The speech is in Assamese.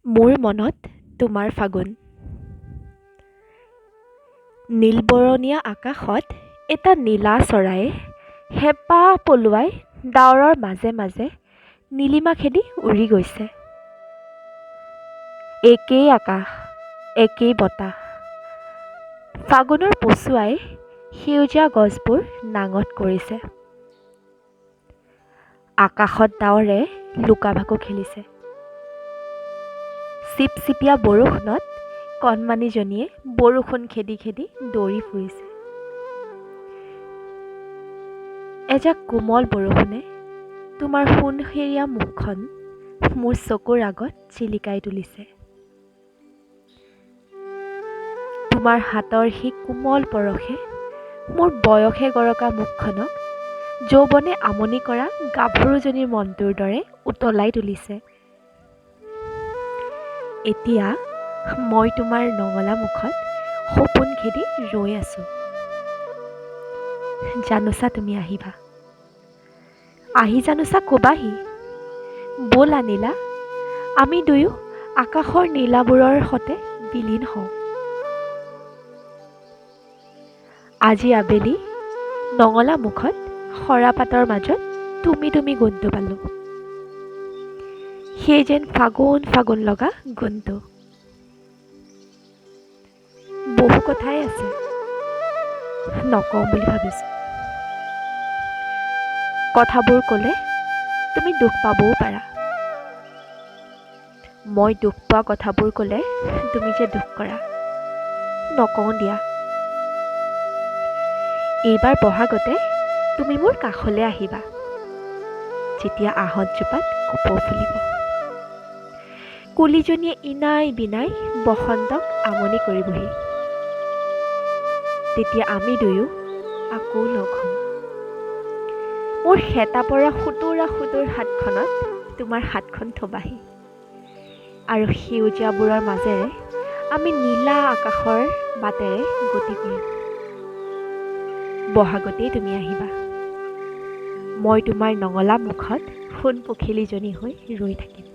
মোৰ মনত তোমাৰ ফাগুন। নীলবৰণীয়া আকাশত এটা নীলা চৰায়ে হেঁপাহ পলুৱাই ডাৱৰৰ মাজে মাজে নীলিমা খেদি উৰি গৈছে। একেই আকাশ, একেই বতাহ। ফাগুনৰ পচোৱাই সেউজীয়া গছবোৰ নাঙঠ কৰিছে। আকাশত ডাৱৰে লুকা ভাকু খেলিছে। চিপচিপীয়া বৰষুণত কণমানিজনীয়ে বৰষুণ খেদি খেদি দৌৰি ফুৰিছে। এজাক কোমল বৰষুণে তোমাৰ সোণসেৰীয়া মুখখন মোৰ চকুৰ আগত জিলিকাই তুলিছে। তোমাৰ হাতৰ সেই কোমল পৰশে মোৰ বয়সে গৰকা মুখখনক যৌৱনে আমনি কৰা গাভৰুজনীৰ মনটোৰ দৰে উতলাই তুলিছে। এতিয়া মই তোমাৰ নঙলা মুখত সপোন খেদি ৰৈ আছোঁ। জানোচা তুমি আহিবা, আহি জানোচা ক'বাহি, ব'লা নীলা, আমি দুয়ো আকাশৰ নীলাবোৰৰ সতে বিলীন হওঁ। আজি আবেলি নঙলা মুখত সৰাপাতৰ মাজত তুমি তুমি গোন্ধটো পালোঁ। সেই যেন ফাগুন ফাগুন লগা গোন্ধটো। বহু কথাই আছে নকওঁ বুলি ভাবিছোঁ। কথাবোৰ ক'লে তুমি দুখ পাবও পাৰা। মই দুখ পোৱা কথাবোৰ ক'লে তুমি যে দুখ কৰা, নকওঁ দিয়া। এইবাৰ বহাগতে তুমি মোৰ কাষলৈ আহিবা, যেতিয়া আহঁতজোপাত কপৌ ফুলিব। কুলিজনীয়ে ইনাই বিনাই বসন্তক আমনি কৰিবহি। তেতিয়া আমি দুয়ো আকৌ লগ হ'ম। মোৰ শেঁতা পৰা সুতুৰা সুতুৰ হাতখনত তোমাৰ হাতখন থবাহি আৰু সেউজীয়াবোৰৰ মাজেৰে আমি নীলা আকাশৰ বাটেৰে গতি কৰিম। বহাগতেই তুমি আহিবা, মই তোমাৰ নঙলা মুখত সোণ পখিলীজনী হৈ ৰৈ থাকিম।